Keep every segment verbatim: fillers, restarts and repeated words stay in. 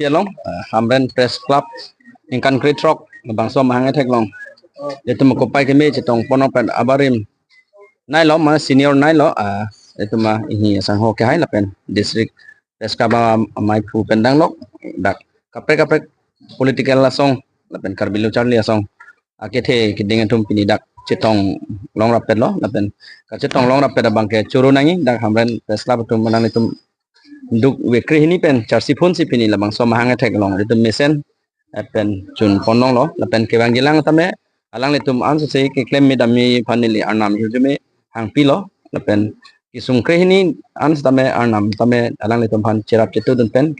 Along, ah, Hamren Press Club ningkan krethrok labangso amahang athek along itum kopai keme chetong ponpo pen abarim nailo, ma senior nailo, ah, itum ma ihi asangho kehai lapen District Press Club a-, amaiphu pen danglok, dak kaprek kaprek political asong lapen Karbi Lo Charli Asong akethe keding atum pini dak chetong longrap petlo, lapen kachetong longrap pet abangke choro nangji, dak Hamren Press Club atum alanglitum duk vekre hini pen charsi phunsi pini labangso amahang athek along itum mesen, eh, pen chun pon longlo, lapen kevangjilang tame alanglitum ansose keklem me dam me aphan neli arnam hirjume hangpilo, lapen kesung kre hini an tame arnam tame alanglitum aphan cherap chetudun pen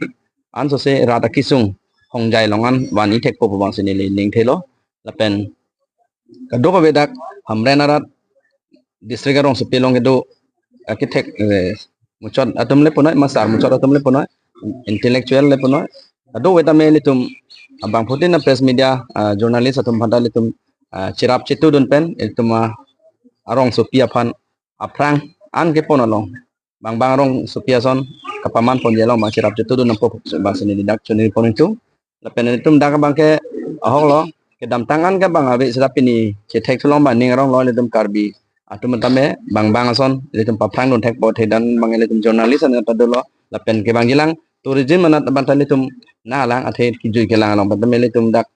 ansose rat akesung hongjai along an van-i thekpo pu abangsi neli ning thelo, lapen kadokave dak Hamren arat district arongsopi along kedo akethek, eh, muchot atum le punoi, ma sar muchot atum le punoi, intellectual le punoi, kadokave tame ilitum abangphutin a-press media, ah, journalist atum aphanta ilitum, ah, cherap chetudun pen ilitum, ah, arongsopi aphan aphrang an kepon along bang bang arongsopi ason kapaman ponji along bang cherap chetudun nangpo abangsi neli dak choningri pon ingtung. Lapen ilitum dak abangke ahoklo, kedamtang an ke bang ave seta pini chethek thulong bang ning aronglo, ilitum Karbi atum tame bang bang ason ilitum paphrang dun thekpo, thekdan bang ilitum journalist an ta dolo, lapen kevangjilang tourism anat abang ta ilitum nanglang, athe kejui kelang along pen tame ilitum dak,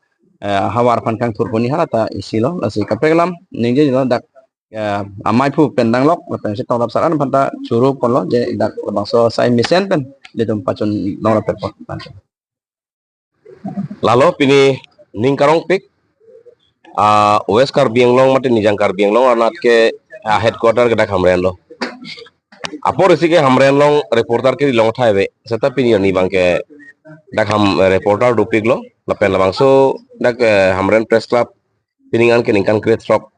eh, havar aphan kangthur pon-i hala ta isilo, lasi kaprek alam ningjelo, dak, eh, amaiphu pen danglok lapen chetong rap sar an aphanta choro ponlo, je dak labangso asai mesen pen ilitum pachun longrap petpo. Lalo pini ning karongpik, ah, West Karbi Anglong mate Nijang Karbi Anglong anat ke, ah, headquarter ke dak Hamren lo. Apor isi ke Hamren along reporter keri long thai ave, seta pini arni abangke dak Ham, eh, reporter dopiklo, lapen labangso dak, eh, Hamren Press Club pini an ke ningkan krethrok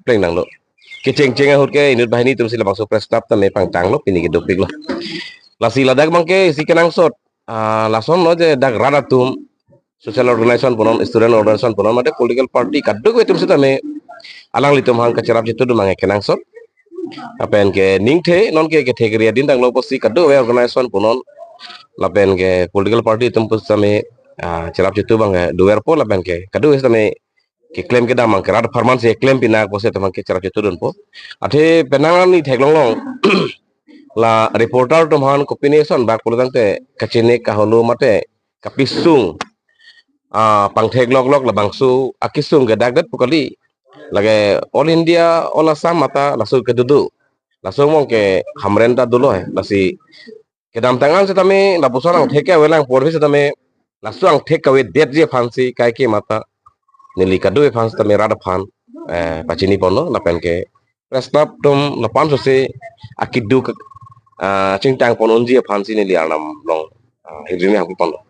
pleng nanglo. Kechengcheng ahut ke inut banghini atumsi labangso Press Club tame pangtanglo, pini ke dopiklo. Lasi ladak abangke isi kenangsot, ah, lasonlo je dak rat atum, social organization punon, student organization punon, mate political party kadokave atum sitame alanglitum aphan kacherap chetudun abangke kenangsot. Lapen ke ningthe non ke kethek ri adin tanglo pusi kadokave organization punon lapen ke political party atum pusitame, ah, cherap chetu abangke doverpo, lapen ke kadokave sitame keklem kedam abangke rat apharman si keklem pinang pusi atum abangke cherap chetudunpo. Athe penang ani theklong long la reporter atum aphan kopine ason bak pulotangte kachini kaholo mate kapisung, ah, pangthek loklok labangso akesung ke dak det pu kali. Lake All India, All Assam mata laso kedo do. Laso angbong ke Hamren ta dolo he. Lasi kedamtang an sitame lapuson angthek ke avelang, porvi sitame laso angthek kavedetji aphansi kaike mata neli kadokave aphan sitame rat aphan, eh, pachini ponlo, lapen ke Press Club atum lapu-an sose akeduk, ah, chingtang pon unji aphansi neli arnam along, ah, hirjume hangpi ponlo.